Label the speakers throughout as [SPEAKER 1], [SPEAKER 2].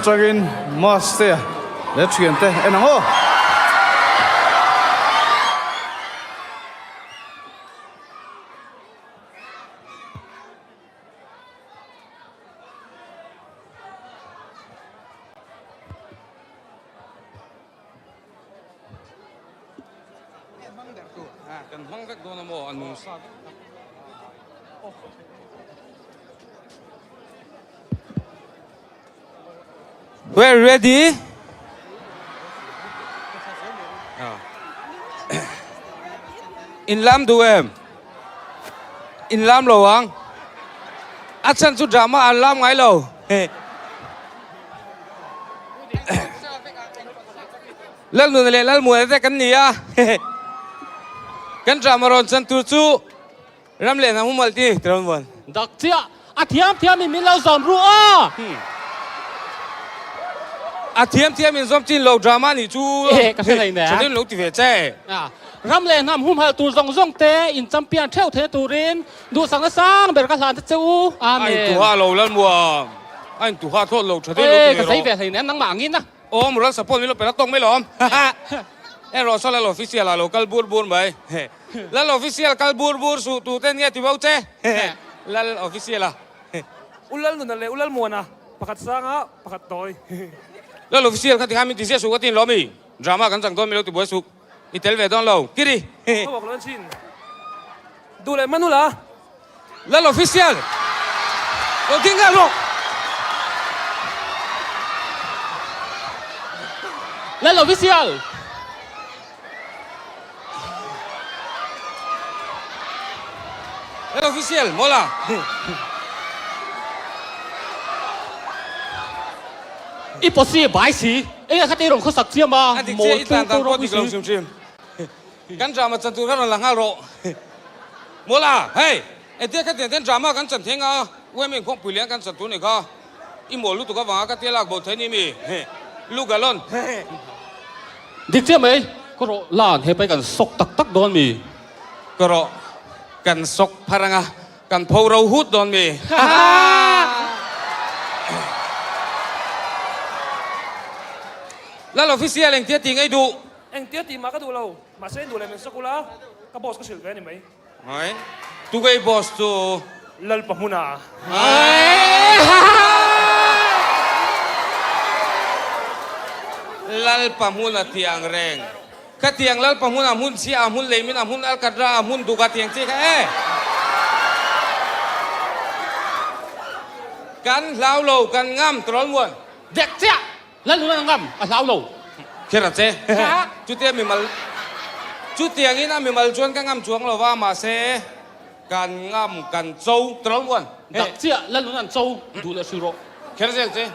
[SPEAKER 1] Atangin Mastea leh thiante en ang aw.
[SPEAKER 2] We're ready. In lam duh em? In lam lo ang. A chhan chu drama an lam ngai lo. Lalnuna leh Lalmuana te kan ni a. Kan drama rawn chan tur chu Ram leh hnam humal ti tirawn vuan.
[SPEAKER 3] Dak chiah a thiam thiam in min lo zawm ru aw.
[SPEAKER 2] A thiam thiam in zawm chin lo drama nih chu
[SPEAKER 3] Eh ka hre hlei nen.
[SPEAKER 2] Thanin lo ti ve che.
[SPEAKER 3] Ram leh hnam humhal tur zawng zawng te in champion theuh theihna turin duhsakna sang ber ka hlan ta che u. Amen.
[SPEAKER 2] A intuha lo Lalmuam. A intuha thlawt lo thanin lo ti
[SPEAKER 3] ve rawh. Ka zei ve hlei nen nangmah angin a.
[SPEAKER 2] Aw moral support min lo pe la tawk mai lawm. En rawh saw Lal official ah lo kal bur bur mai. Lal official kal bur bur suh tu te nia ti bo che. Lal official a.
[SPEAKER 4] U Lal Nuna leh U Lal Muana pakhat sanga pakhat tawi.
[SPEAKER 2] Lal official kha tikhan min ti ziah suh ka tin lawm i. Drama kan chang dawn mi lo ti buai suh. I tel ve dawn lo. Kiri.
[SPEAKER 4] Ka walk lo an chin. Duh leh Manula.
[SPEAKER 2] Lal official lo ding nghal rawh.
[SPEAKER 3] Lal official.
[SPEAKER 2] Lal official mawla.
[SPEAKER 3] I pawsi bai si. Enge kha te rawn khawsak chiam a.
[SPEAKER 2] A dik chiah i tlan dan pawh dik lo hrim hrim. Kan drama chan tur kha rawn la nghal rawh. Mawla, hei, engtia kha tiang ten drama kan chan theng a, UMA inkhawmpui lian kan chan tur nih kha, i mawl lutuk avanga ka tia lak bo thei ni mi? Lu galon.
[SPEAKER 3] Dik chiah mai, ka rawh lan he pai kan sawk tak tak dawn mi?
[SPEAKER 2] Ka rawh kan sawk phar anga kan pho ro hut dawn mi? Lal official engtia tih ngei duh?
[SPEAKER 4] Engtia tih mah ka duh lo, mahse duh leh min sawk ula, ka boss ka hrilh ve a ni mai.
[SPEAKER 2] Hai, tugei boss chu?
[SPEAKER 4] Lalpa hmuna.
[SPEAKER 2] Lalpa hmuna tiang reng. Ka tiang Lalpa hmuna hmun chhia, a hmun leimin, a hmun alkatra, a hmun duka tiang chi kha e. Kan hlau lo, kan ngam, tirawl muan.
[SPEAKER 3] Dek chiah! Lalnuna na ngam a hlau lo.
[SPEAKER 2] Kher a che. Chutia mimal Chutiangin a mimal chuan ka ngam chuang lo va, mahse kan ngam kan cho tirawl muan.
[SPEAKER 3] Dak chiah Lalnuna an cho duh leh hril rawh.
[SPEAKER 2] Kher zel che.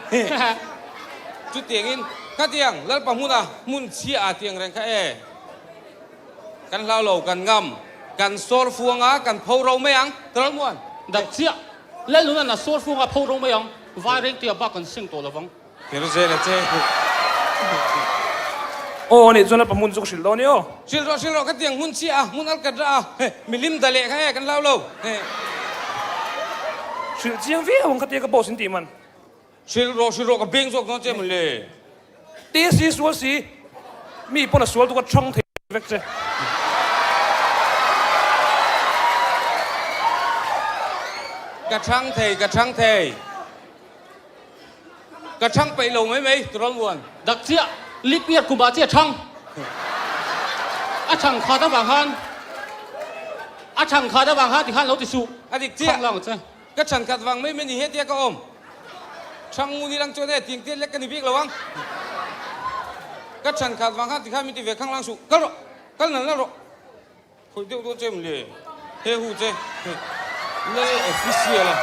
[SPEAKER 2] Chutiangin khatiang Lalpa hmuna hmun chhia ah tiang reng kha e. Kan hlau lo kan ngam kan sawr fuang a kan pho ro mai ang tirawl muan.
[SPEAKER 3] Dak chiah Lalnuna an a sawr fuang a pho ro mai ang. Vai reng tia bak kan seng tawh lo vang.
[SPEAKER 2] Kher zel a che.
[SPEAKER 4] Aw anih chuan a pa hmun chu ka hrilh dawn i aw.
[SPEAKER 2] Hrilh rawh hrilh rawh ka tiang hmun chiah a hmun al kat rah a he milim da leh kha e kan hlau lo he.
[SPEAKER 4] Hrilh chiang viau ang ka tia ka boss in tih man.
[SPEAKER 2] Hrilh rawh hrilh rawh ka beng zawk dawn che mawn le.
[SPEAKER 4] Ti si sual si mi pawn a sual tu ka chhang thei vek che.
[SPEAKER 2] Ka chhang thei ka chhang thei. Ka chhang peih lo mai mai, Turawnmuan.
[SPEAKER 3] Dak chiah, lip year kumah chiah chhang. A chhang khat avang khan, a chhang khat avang khan tikhan lo ti suh.
[SPEAKER 2] A dik chiah. Chhang lang che. Ka chhan khat vang mai mai ni he tia ka awm. Chhang ngu ni lang chuan e ting tiat lek ka ni bik lo ang. Ka chhan khat vang khan tikhan min ti ve khang lang suh. Kal rawh, kal nal nal rawh. Khawih deuh dawn che em le? He hu che Lal official a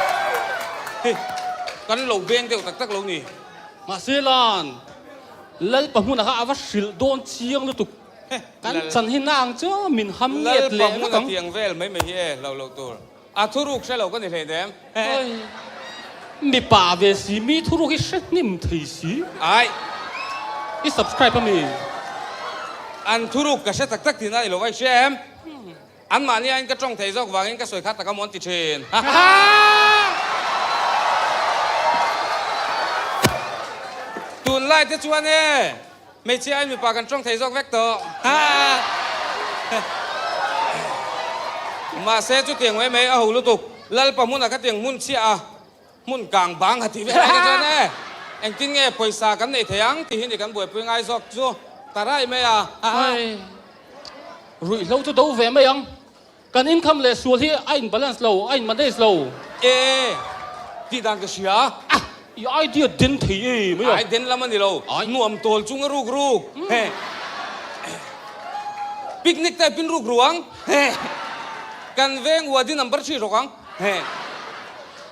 [SPEAKER 2] hei kan lo beng deuh tak tak lo ni.
[SPEAKER 3] Mahse lan Lalpa hmunah kha a va hrilh dawn chiang lutuk. Kan chan hi na ang chu min ham nget leh
[SPEAKER 2] vek ang. Lalpa hmuna tiang vel mai mai hi e hlauh loh tur. A thuruk hre lo ka ni hlei nem.
[SPEAKER 3] Mipa ve si mi thuruk hi hre hnim thei si.
[SPEAKER 2] Ai.
[SPEAKER 3] I subscribe a mi?
[SPEAKER 2] An thuruk ka hre tak tak tihna i lo va i hria em? An mahni aiin ka tawng thei zawk vangin ka sawi kha tak a mawn ti thin. Tunlai te chuan e, hmeichhia aiin mipa kan tawng thei zawk vek tawh. Mahse chutiang mai mai a ho lutuk. Lalpa hmunah kha tiang hmun chhiah a, hmun kang bang ha tih vel ai kha chuan e, engtin nge pawisa kan neih thei ang tih hi ni kan buaipui ngai zawk chu ta raih mai a.
[SPEAKER 3] Ruihhlo chu do ve mai ang. Kan income leh sual hi a in balance lo, a in manage lo.
[SPEAKER 2] E, tih dan ka hria.
[SPEAKER 3] A, i idea den thei e mai a.
[SPEAKER 2] Ai den lam a ni lo, nuam tawl chung a ruk ruk. He, picnic type in ruk ruang. He, kan veng wadi number thi rawk ang. He.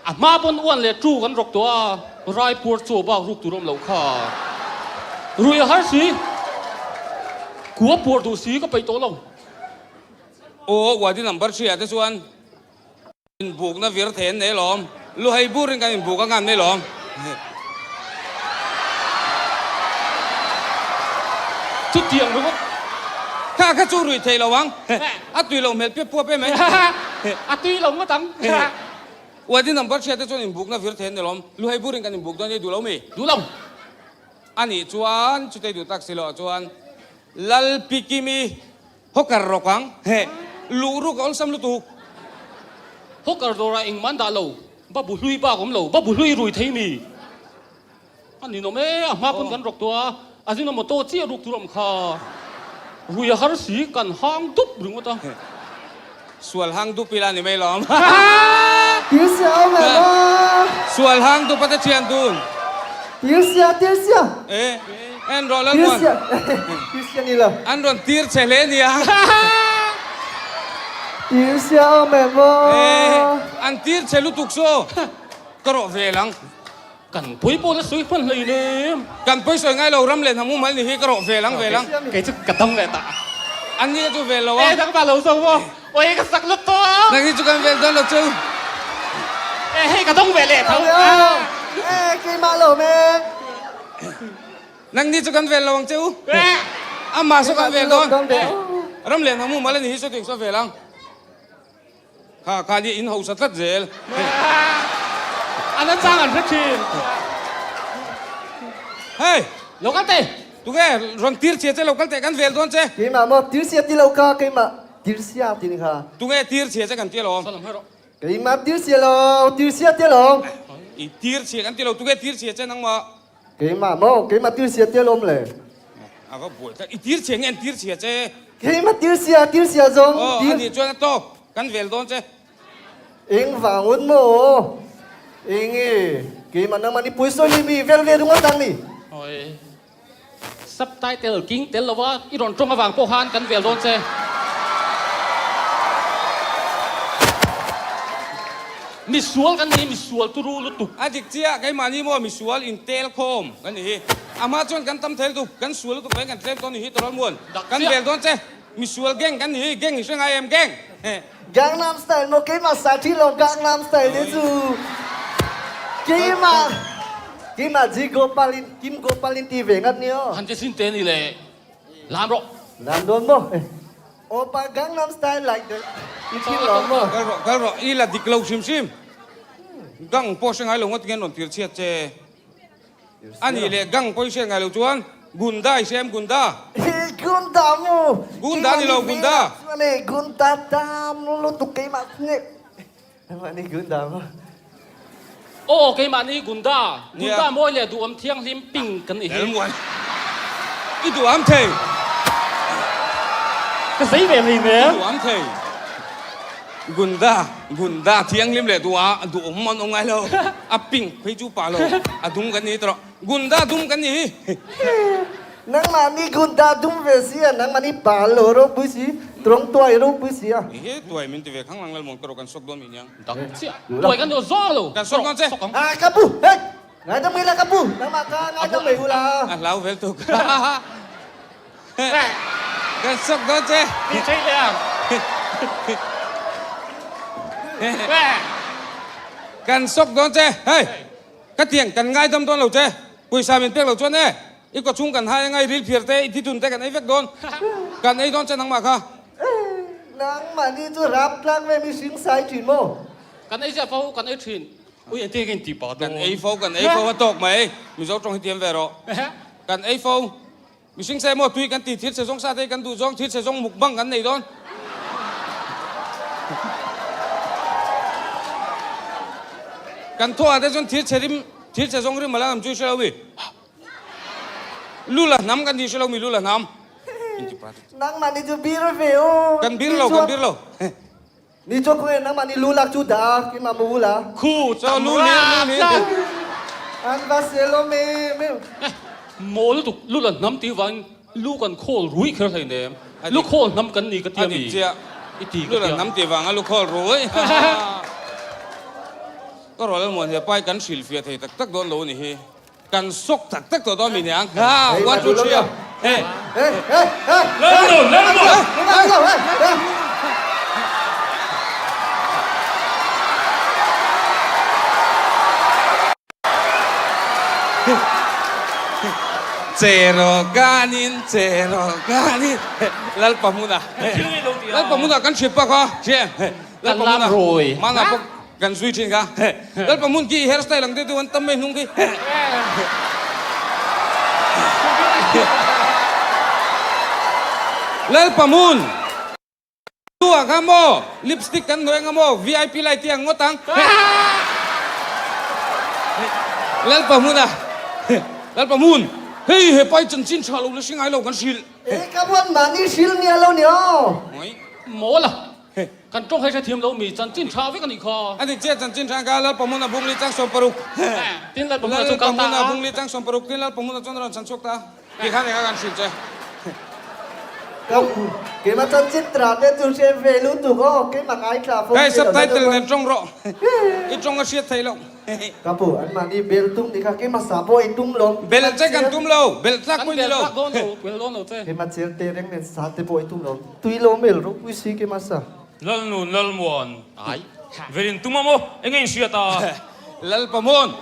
[SPEAKER 3] A hma pawn uan leh tu kan rawk tawh a, Raipur chaw bak ruk tur awm loh kha. Rui a har si, kua puar duh si ka peih tawh lo.
[SPEAKER 2] Aw, wadi number hria te chuan inbukna vir thei an nei lawm. Luhai burin kan inbuk anga an nei lawm.
[SPEAKER 3] Chutiang ringawt.
[SPEAKER 2] Kha kha chu rui thei lo ang. A tui lo hmel piap puap em ai.
[SPEAKER 3] A tui lo ngawt ang.
[SPEAKER 2] Wadi number hria te chuan inbukna vir thei an nei lawm. Luhai burin kan inbuk dawn ei duh lo mi?
[SPEAKER 3] Duh lo.
[SPEAKER 2] Anih chuan chutei duh tak si loh chuan Lalpikimi Hawker rawk ang, heh, luh ruk a awlsam lutuk.
[SPEAKER 3] Hawker dawrah engmah an dah lo, babu hlui bak awm lo, babu hlui rui thei mi a ni nawm e, a hma pawn kan rawk tawh a, a zin a motor chiah ruk tur awm kha, rui a har si, kan hang dup ringawt a.
[SPEAKER 2] Sual hang dup ila ni mai lawm.
[SPEAKER 5] Tirsia awm em a?
[SPEAKER 2] Sual hang dup a te thian dun.
[SPEAKER 5] Tirsia, tirsia.
[SPEAKER 2] E, en rawh la nuan.
[SPEAKER 5] Tirsia, tirsia ni lo.
[SPEAKER 2] An rawn tir che hle nia.
[SPEAKER 5] Tirsia awm em a?
[SPEAKER 2] E, an tir che lutuk saw. Ka rawh vel ang.
[SPEAKER 3] Kan pawi pawh la sawi hman hlei nem.
[SPEAKER 2] Kan pawi sawi ngai lo ram leh hnam umal ni hi ka rawh vel ang vel ang.
[SPEAKER 3] Kei chu ka dam leh ta.
[SPEAKER 2] An ni ka chu vel lo a.
[SPEAKER 3] E dang ta lo zo maw. Oi ka sak lut tawh a.
[SPEAKER 2] Nang hi chu kan vel dawn lo chu.
[SPEAKER 3] E hei ka dawng ve leh tho.
[SPEAKER 5] E keimah lo me.
[SPEAKER 2] Nang ni chu kan vel lo ang che u. Amah saw kan vel dawn. Ram leh hnam umal ani hi saw tiang saw vel ang. Kha kha nia in hausa tlat zel.
[SPEAKER 3] A na chang an hre thin.
[SPEAKER 2] Hei!
[SPEAKER 3] Lo kal teh!
[SPEAKER 2] Tunge rawn tir chhia che lo kal teh kan vel dawn che.
[SPEAKER 5] Keimah maw tir chhia ti lo kha keimah tir chhia ti ni kha.
[SPEAKER 2] Tunge tir chhia che kan ti alawm.
[SPEAKER 3] Salam hai rawh.
[SPEAKER 5] Keimah tir chhia lo tir chhia ti alawm.
[SPEAKER 2] I tir chhia kan ti lo tunge tir chhia che nangmah.
[SPEAKER 5] Keimah maw keimah tir chhia ti alawm le.
[SPEAKER 2] A va buai tlat i tir chhia nge an tir chhia che.
[SPEAKER 5] Keimah tir chhia tir chhia zawng.
[SPEAKER 2] Aw a nih chuan a tawk. Kan vel dawn che.
[SPEAKER 5] Eng vang un maw? Eng e, keimah nangmah ni puisawi ni mi vel ve ringawt ang ni.
[SPEAKER 3] Awi. Subtitle king tel lova i rawn tawng avang pawh khan kan vel dawn che. Misual kan ni, misual turu lutuk.
[SPEAKER 2] A dik chiah, keimahni maw misual intel khawm kan ni hi. A hma chuan kan tam thei lutuk, kan sual lutuk vangin kan tlem dawn ni hi Tawlal Muan. Kan vel dawn che. Misual gang kan ni hi, gang i hre ngai em gang?
[SPEAKER 5] Gangnam style maw keimah sa thi lo Gangnam style te chu keimah keimah Ji Gopal in Kim Gopal in ti ve ngat ni aw.
[SPEAKER 3] Han che sin te ni le lam rawh.
[SPEAKER 5] Lam dawn maw? Opa Gangnam style like that i thin lo maw?
[SPEAKER 2] Kal rawh kal rawh i la dik lo hrim hrim. Gang pawh hre ngai lo ngawt nge an rawn tir chhiat che. A nih leh gang pawh i hriat ngai lo chuan Gunda i hria em Gunda?
[SPEAKER 5] Hi Gunda mu!
[SPEAKER 2] Gunda ni lo Gunda!
[SPEAKER 5] Chuan Gunda tam lutuk keimah nge Mahni Gunda mu.
[SPEAKER 3] Aw keimahni Gunda, Gunda mawi leh duhawm thianghlim ping kan ni hi.
[SPEAKER 2] Elmuan i duham thei.
[SPEAKER 3] Ka zei ve hlei nen.
[SPEAKER 2] I duham thei. Gunda, Gunda thianghlim leh duh a duhawm an awm ngai lo. A pink phei chu pah lo, a dum kan ni tawh. Gunda dum kan ni hi.
[SPEAKER 5] Nangmahni Gunda dum ve si a, nangmahni pa lo ropui si, tawng tuai ropui si a.
[SPEAKER 2] He tuai min ti ve khang lang lalmawn ka rawh kan sawk dawn mi niang.
[SPEAKER 3] Dang chiah, tuai kan duh zawng lo.
[SPEAKER 2] Kan sawk dawn che.
[SPEAKER 3] Sawk ang.
[SPEAKER 5] Ah ka pu, hei, ngaidam mai la ka pu, nangmah kha ngaidam mai u la.
[SPEAKER 2] A hlau vel tuk. Kan sawk dawn che.
[SPEAKER 3] Ti thei leh ang.
[SPEAKER 2] Kan sawk dawn che. Hei, ka tiang kan ngaidam dawn lo che. Pawisa min pek lo chuan e, i kawchhung kan hai anga i ril phiar te, i thitun te kan ei vek dawn. Kan ei dawn che nangmah kha.
[SPEAKER 5] Nangmah ni chu rap tlang ve mihring sai thin maw?
[SPEAKER 3] Kan ei ziah fo, kan ei thin. Ui engtin nge ka intih pah dawn?
[SPEAKER 2] Kan ei fo, kan ei fo a tawk mai. Mizo tawng hi tiam ve rawh. Kan ei fo. Mihring se maw tui kan ti thil che zawng sa te hi kan duh zawng thil che zawng mukbang kan nei dawn. Kan thawh ah te chuan thil che rim thil che zawng rim a la nam chu i hre lo mi. Lu la hnam kan ti hre lo mi lu la hnam.
[SPEAKER 5] Nangmah ni chu bir ve aw.
[SPEAKER 2] Kan bir lo kan bir lo.
[SPEAKER 5] Ni chuan khawnge nangmah ni lu lak chu dah a, keimah maw ula.
[SPEAKER 3] Khu tam rak rak.
[SPEAKER 5] An va sel awm em em.
[SPEAKER 3] Eh, maw lutuk lu la hnam tih vangin lu kan khawl rui kher hlei nem. Lu khawl hnam kan ni ka ti a mi? I ti ka ti a.
[SPEAKER 2] Lu la hnam tih vanga lu khawl rui. Ka rual almuan he pai kan hrilhfiah thei tak tak dawn lo a ni hi. Kan sawk tak tak tawh dawn mi niang. Ha, one two three a. Hey.
[SPEAKER 5] Hey, hey, hey.
[SPEAKER 4] Lalnu, Lalnu.
[SPEAKER 2] Cheraw kanin, cheraw kanin. Lalpa hmuna. Lalpa hmuna kan hriat pak a. Lalpa hmuna. Mana pawh Kan zui thin kha. Lalpa hmun khi hair style ang deuh deuh an tam mai hnung khi. Lalpa hmun ah kha maw lipstick kan hnawih anga maw vip light hi ang ngawt ang. Lalpa hmun ah Lalpa hmun hei hepa hi chanchin tha lo la hre ngai lo kan hrilh.
[SPEAKER 5] E ka buan mahni hrilh miah lo ni aw.
[SPEAKER 3] Mawl a. Kan tawng hei hrethiam lo mi chanchin tha vek a nih kha.
[SPEAKER 2] A dik chiah chanchin tha kha Lalpahmuna bungli chang 60.
[SPEAKER 3] Tin Lalpahmuna chu kal ta a.
[SPEAKER 2] Lalpahmuna bungli chang 60 tin Lalpahmuna chuan a rawn chhan chhuak ta a. Ti khan eng a kan hrilh che.
[SPEAKER 5] Ka keimah chanchin tha te chu hre ve lutuk aw keimah ngaithla fo
[SPEAKER 2] Hei subtitle nen tawng rawh. I tawng a hriat theih loh.
[SPEAKER 5] Ka pu an mahni bel tum ni kha keimah sa pawh i tum lo.
[SPEAKER 2] Bel che kan tum lo, bel tlak pawh i ni lo.
[SPEAKER 3] Kan bel tlak dawn lo, bel dawn lo che.
[SPEAKER 5] Keimah cher te reng nen sa te pawh i tum lo. Tui lo mel ropui si keimah sa.
[SPEAKER 4] Lalnun Lalmuan.
[SPEAKER 3] Ai.
[SPEAKER 4] Velin tum a maw? Enge in hriat a?
[SPEAKER 2] Lalpamuan.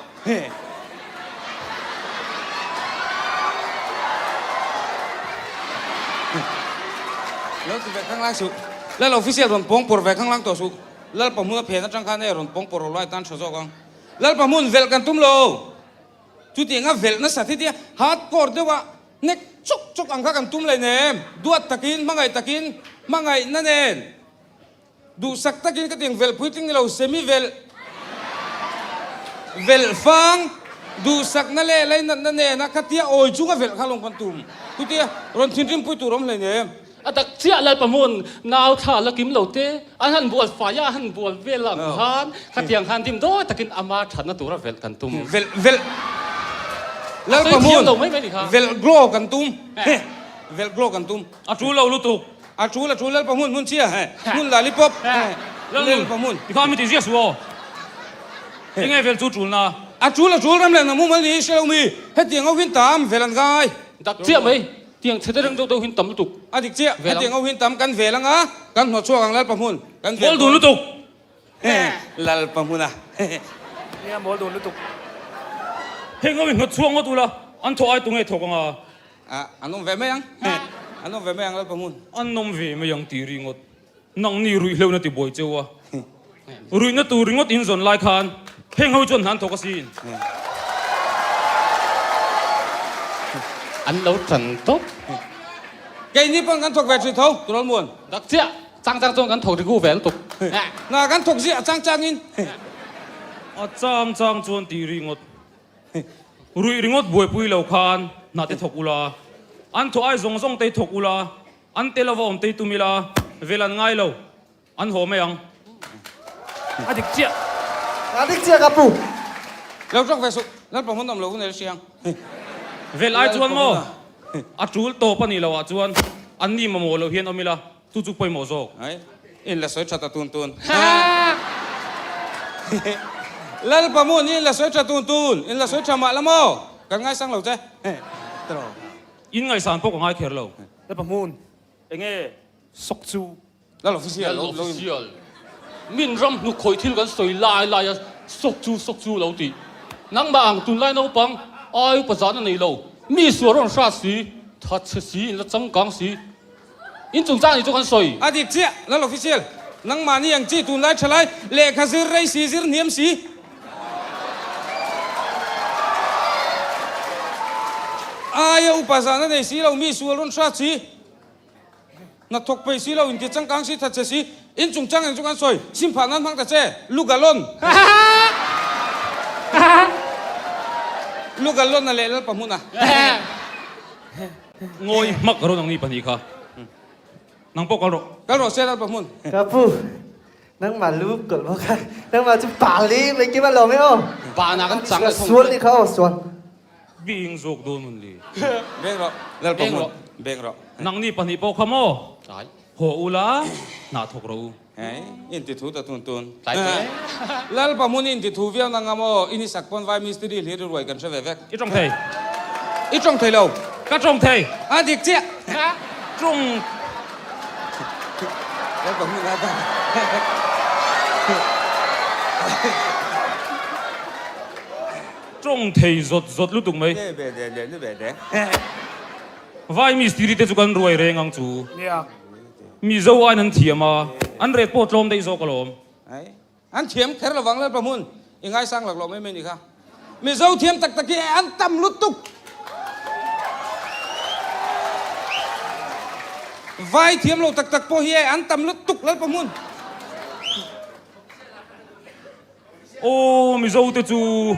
[SPEAKER 2] Lo ti ve khanglang suh. Lal official rawn pawng pawr ve khanglang tawh suh. Lalpa hmun a phen atang khan e rawn pawng pawr rawh lai tan tha zawk ang. Lalpa hmun velh kan tum lo. Chutiang a velh nasa thi tia hardcore deuh a nek chuk chuk ang kha kan tum leh nem. Duat takin, hmangaih takin, hmangaihna nen duhsak takin ka tiang velh puitling ni lo semi velh velh fang duhsakna leh lainatna nen a khatia awi chunga velh kha lawng kan tum. Chutia rawn thinrim pui tur awm hlei nem.
[SPEAKER 3] A tak chiah Lalpa hmun nau thla la kim lo te an han bual fai a, a han bual vel ang khan khatiang khan dim dawi takin ama thatna tura velh kan tum.
[SPEAKER 2] Velh velh Lalpa hmun velh glow kan tum velh glow kan tum.
[SPEAKER 4] A tul lo lutuk.
[SPEAKER 2] A tul a tul Lalpa hmun hmun chhia hmun lalipop Lalpa hmun.
[SPEAKER 4] Tikhan mi ti ziah suh aw. Enge velh chu tulna?
[SPEAKER 2] A tul a tul ram leh hnam mumal ni hre lo mi hetiang ho hin tam velh an ngai.
[SPEAKER 3] Dak chiah mai. Tiang chhe te reng deuh deuh hin tam lutuk.
[SPEAKER 2] A dik chiah, hetiang ho hin tam kan vel anga, kan hnawt chhuak ang Lalpa hmun, kan vel
[SPEAKER 4] Mawl dun lutuk.
[SPEAKER 2] Lalpa hmun a.
[SPEAKER 4] Nia mawl dun lutuk. Heng ho hi hnawt chhuak ngawt ula, an thawh ai tunge thawk anga?
[SPEAKER 2] A, an awm ve mai ang. An awm ve mai ang Lalpa hmun.
[SPEAKER 4] An awm ve mai ang tih ringawt. Nangni ruihhleuhna ti buai cheu a, ruihna tur ringawt in zawn lai khan heng ho chuan hna an thawk asin.
[SPEAKER 3] An lo tan tawp.
[SPEAKER 2] Keini pawn kan thawk ve thin tho, Turawl Muan.
[SPEAKER 3] Dak chiah, chang chang chuan kan thawk rigu ve lutuk.
[SPEAKER 2] Hna kan thawk ziah chang changin.
[SPEAKER 4] A chang chang chuan tih ringawt. Ruih ringawt buaipui lo khan hna te thawk ula, an thawh ai zawng zawng te thawk ula, An tel ava awm tei tum ila, vel an ngai lo, an haw mai ang.
[SPEAKER 5] A dik chiah. A dik chiah ka pu.
[SPEAKER 2] Lo tawk ve suh, Lalpa hmun awm lo hun el hriang.
[SPEAKER 4] Vel ai chuan maw, a tul tawp a nih loh ah chuan an ni mamawh loh hian awm ila, chu chu pawimawh zawk.
[SPEAKER 2] Ai, in la sawi tha ta tun tun. Lalpa hmun in la sawi tha tun tun, in la sawi tha mah la maw, kan ngaisang lo che.
[SPEAKER 4] In ngaihsan pawh ka ngai kher lo.
[SPEAKER 1] Lalpa hmun.
[SPEAKER 4] Enge
[SPEAKER 1] sawk chu?
[SPEAKER 2] Lal official
[SPEAKER 3] lo Lal official. Min ram hnuk khawih thil kan sawi lai lai a sawk chu sawk chu lo tih. Nangmah ang tunlai naupang ai upa zan a nei lo. Mi sual rawn hrat si, that chhe si, in la changkang si. In chungchang nih chu kan sawi.
[SPEAKER 2] A dik chiah, Lal official. Nangmah ni ang chi tunlai tha lai, lehkha zir rei si, zir hniam si. Aia upa zahna nei si lo, mi sual rawn hrat si, hna thawk peih si lo, inti changkang si, thatchhe si, in chungchang eng chu kan sawi, sim phah nan hmang ta che, Lugalon. Lugalon a leh Lalpa hmun a.
[SPEAKER 4] Ngawi hmak rawn ang ni pahnih kha. Nang pawh kal rawh.
[SPEAKER 2] Kal rawh se Lalpa hmun.
[SPEAKER 5] Ka pu, nangmah lu kawlh bawk a, nangmah chu pa li mai kim a lawm e aw.
[SPEAKER 3] Pa na kan chang leh thawng.
[SPEAKER 5] Sual ni kha aw sual.
[SPEAKER 4] Bing zawk dawn mun li.
[SPEAKER 2] Beng rawh, Lalpa hmun. Beng rawh.
[SPEAKER 4] Nangni pahnih pawh kha maw?
[SPEAKER 3] Tlai.
[SPEAKER 4] Haw ula, hnah thawk rawh u.
[SPEAKER 2] Hei, inti thu ta tun tun.
[SPEAKER 3] Tlai te.
[SPEAKER 2] Lalpa hmun i inti thu viau na nga maw? I ni sak pawn vai mistiri hlir i ruai kan hre ve vek.
[SPEAKER 4] I tawng thei.
[SPEAKER 2] I tawng thei lo.
[SPEAKER 4] Ka tawng thei.
[SPEAKER 2] A dik chiah.
[SPEAKER 4] Tawng.
[SPEAKER 2] Lalpa hmun a dah.
[SPEAKER 4] Tawng thei zawt zawt lutuk mai. Vai mistiri te chu kan ruai reng ang chu. Mizo aiin an thiam a, an ret pawh tlawm daih zawk alawm.
[SPEAKER 2] An thiam kher lovang Lalpa hmun i ngaisang lak loh mai mai ni kha. Mizo thiam tak tak hi an tam lutuk. Vai thiam lo tak tak pawh hi an tam lutuk Lalpa hmun.
[SPEAKER 4] Aw Mizo te chu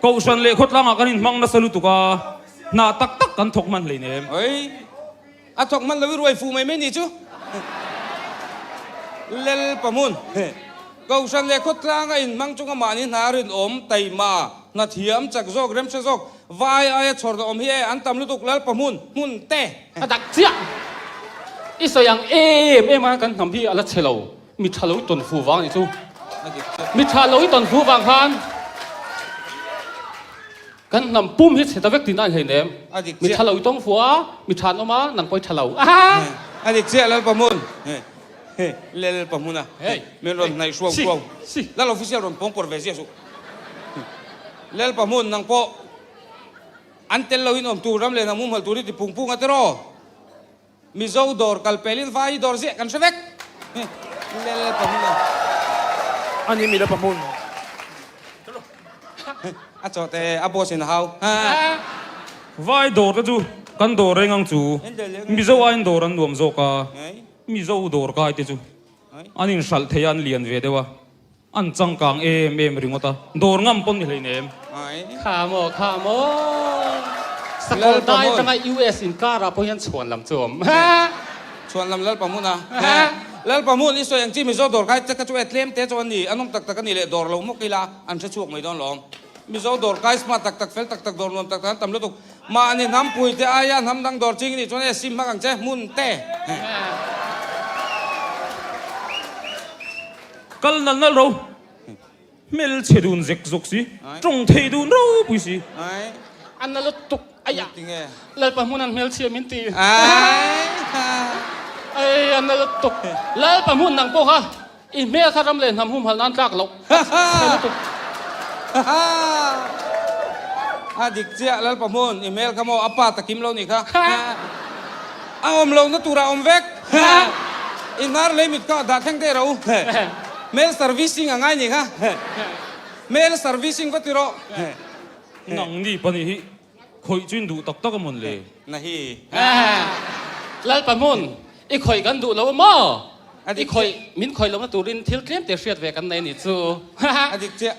[SPEAKER 4] Kohhran leh khawtlangah kan inhmang nasa lutuk a, hna tak tak kan thawk hman hleinem.
[SPEAKER 2] Oi. A thawk hman lo i ruai fuh mai mai ni chu. Lel Pahmun, Kohhran leh khawtlang a inhmang chunga mahni hna rinawm, taima, hna thiam, chak zawk, remhre zawk, vai aia chhawr dah awm hi e, an tam lutuk Lal Pahmun, hmun te.
[SPEAKER 3] A dak chiah. I sawi ang em em a kan hnam hi a la chhe lo. Mi tha lo i tawn fu vang a nih chu. Mi tha lo i tawn fu vang khan. Kan hnam pum hi chhe ta vek tihna a ni hlein em?
[SPEAKER 2] A dik
[SPEAKER 3] Mi
[SPEAKER 2] chiah.
[SPEAKER 3] tha lo i tawng fuh a, mi tha an awm a, nang pawh i tha lo. Aha!
[SPEAKER 2] A dik chiah Lalpahmun. Lalpahmun a.
[SPEAKER 3] Hey.
[SPEAKER 2] Min rawn hnaih hruau
[SPEAKER 3] Si,
[SPEAKER 2] hruau.
[SPEAKER 3] si.
[SPEAKER 2] Lal official rawn pawng pawr ve ziah suh. Lalpahmun nang pawh an tel lo in awm tur ram leh hnam humhalh tur hi ti pung pung a tiraw? Mizo dawr kal pelin vai dawr ziah kan hre vek. Lalpahmun a.
[SPEAKER 1] A ni mi Lalpahmun.
[SPEAKER 2] A chaw te a boss in a hau.
[SPEAKER 4] Vai dawr te chu kan dawr reng ang chu. Mizo aiin dawr an nuam zawk a. Mizo dawr kai te chu an inhralh thei a, an lian ve deuh a. An changkang em em ringawt a, dawr ngam pawn ni hleinem.
[SPEAKER 3] Kha maw, kha maw. Sakawr dai atanga US inkar ah pawh hian chhuan lam chu a awm.
[SPEAKER 2] Chhuan lam Lalpa hmun a. Lalpa hmun i sawi ang chi Mizo dawr kai te kha chu e tlem te chu an ni, an awm tak tak a ni leh dawr lo mawk ila an hre chhuak mai dawn lawm. Mizo dawr kai smart tak tak fel tak tak dawr nuam tak tak an tam lutuk. Mahni hnampui te aia hnam dang dawr ching i nih chuan e sim hmak ang che hmun te.
[SPEAKER 4] Kal nal nal ro. Hmel chhe dun zek zawk si, tawng thei dun ropui si.
[SPEAKER 3] A na lutuk aiah Lalpa hmun an hmelchhia min ti. Ai a na lutuk. Lalpa hmun nang pawh kha i hmel kha ram leh hnam humhalh nan tlak loh. Chhe lutuk.
[SPEAKER 2] A dik chiah Lalpa hmun i hmel kha maw a pa takim lo nih kha. A awm lohna turah awm vek. I hnar lei mit kha dah thleng teh ro. Mail servicing a ngai nih kha. Mail servicing va ti rawh.
[SPEAKER 4] Nang ni pahnih hi khawih chu in duh tak tak a mawn le?
[SPEAKER 2] Na hi.
[SPEAKER 3] Lalpa hmun, i khawih kan duh lo a maw? I khawih, min khawih lohna turin thil tlem te hriat ve kan nei a nih chu.
[SPEAKER 2] A dik chiah.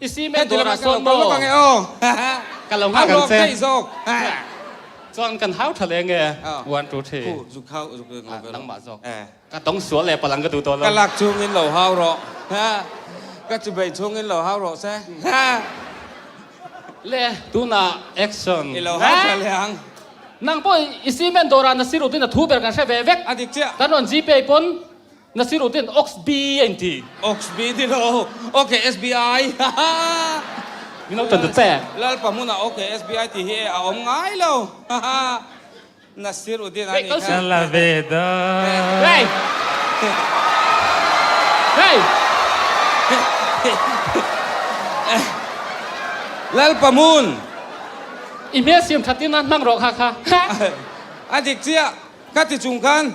[SPEAKER 3] I cement dawrah sawn maw? Ka lo nghak ang che. Chuan kan hau tha leh nge? One, two, three. Nangmah zawk. Ka tawng sual leh palang ka duh tawh lo.
[SPEAKER 2] Ka lak chungin lo hau rawh. Ka chubei chungin lo hau rawh se.
[SPEAKER 3] Le, tunah action.
[SPEAKER 2] I lo hau tha leh ang.
[SPEAKER 3] Nang pawh i cement dawrah Nasiruddin a thu ber kan hre ve vek.
[SPEAKER 2] A dik chiah.
[SPEAKER 3] Kan rawn Gpay pawn Nasiruddin Oxby a inti.
[SPEAKER 2] Oxby ti lo. Ok SBI.
[SPEAKER 3] Min lo tan ta che.
[SPEAKER 2] Lalpa hmunah ok SBI tih hi a awm ngai lo. Nasiruddin a nih kha.
[SPEAKER 4] La ve da.
[SPEAKER 3] Hey! Hey!
[SPEAKER 2] Lalpa hmun.
[SPEAKER 3] I hmel siam that in a hmang rawh kha kha.
[SPEAKER 2] A dik chiah. Ka ti chung khan.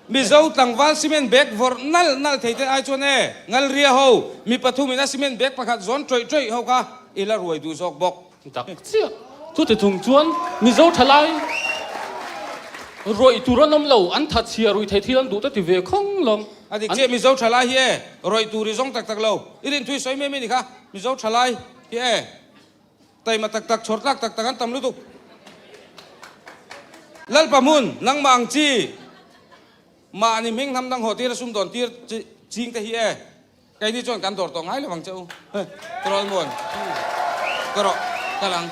[SPEAKER 2] Mizo tlangval cement bag vawrh nalh nalh thei te ai chuan e, Ngalria ho, mi pathumin a cement bag pakhat zawn ṭawih ṭawih ho kha i la ruai duh zawk bawk.
[SPEAKER 3] Dak chiah. Chuti chung chuan Mizo thalai rawih tur an awm lo, an thatchhia ruih theih thil an duh te ti ve khawng lawng.
[SPEAKER 2] A dik chiah, Mizo thalai hi e, rawih tur i zawng tak tak lo. I rin thui sawi mai mai ni kha, Mizo thalai hi e, taima tak tak, chhawr tlak tak tak an tam lutuk. Lalpa hmun, nangmah ang chi, mahni hming hnam dang haw tir a sum dawn tir ching te hi e. Keini chuan kan dawr tawh ngai lo ang che u. Tirawl muan. Ka rawh, kal ang.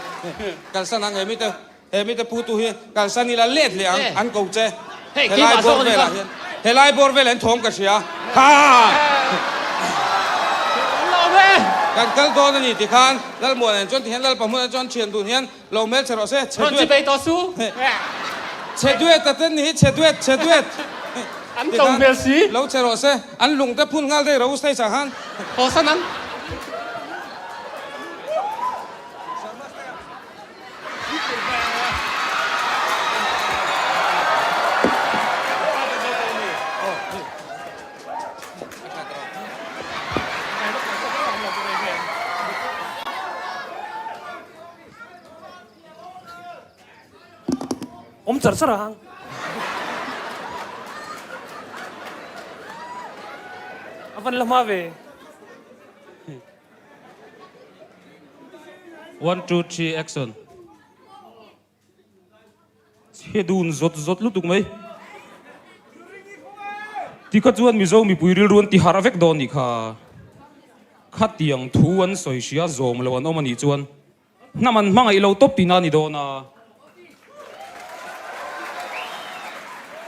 [SPEAKER 2] Kalsan ang he mite, he mite putu hi kalsan ila let leh ang, an ko che. Helai bawr velah hian, helai bawr velah hian thawm ka hria. Ha! Kan kal dawn a ni ti khan Lalmuan en chuan ti hian Lalpa hmunah chuan thian dun hian lo hmel che rawh se. Chhe duet. Chhe duet a ten ni hi, chhe duet, chhe duet.
[SPEAKER 3] An to hmel si.
[SPEAKER 2] Lo che rawh se. An lung te phun nghal daih rawh u stage ah khan.
[SPEAKER 3] Haw san ang.
[SPEAKER 4] Awm char char ang. A van la hma ve. One, two, three, action. Chhe dun zawt zawt lutuk mai. Tikha chuan Mizo mipui rilru an ti harh vek dawn nih kha. Khatiang thu an sawi hria zawm lo an awm anih chuan Hnam an hmangaih lo tawp tihna a ni dawn a.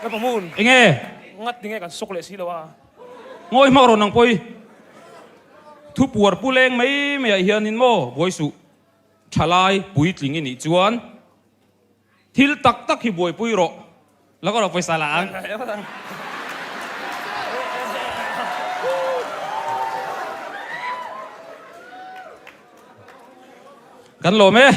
[SPEAKER 6] Ka pahmun.
[SPEAKER 4] Enge?
[SPEAKER 6] Ngat tinge kan sawk leh si lo a.
[SPEAKER 4] Ngawi hmak rawn ang pawi. Thu puar pu leng mai mai ah hianin maw buai suh. Thalai puitling i nih chuan thil tak tak hi buaipui rawh. Lo ka rawh pawisa la ang. Kan lawm e.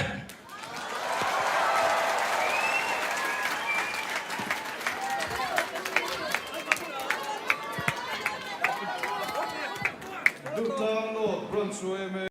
[SPEAKER 1] Duhtlang North Branch yma.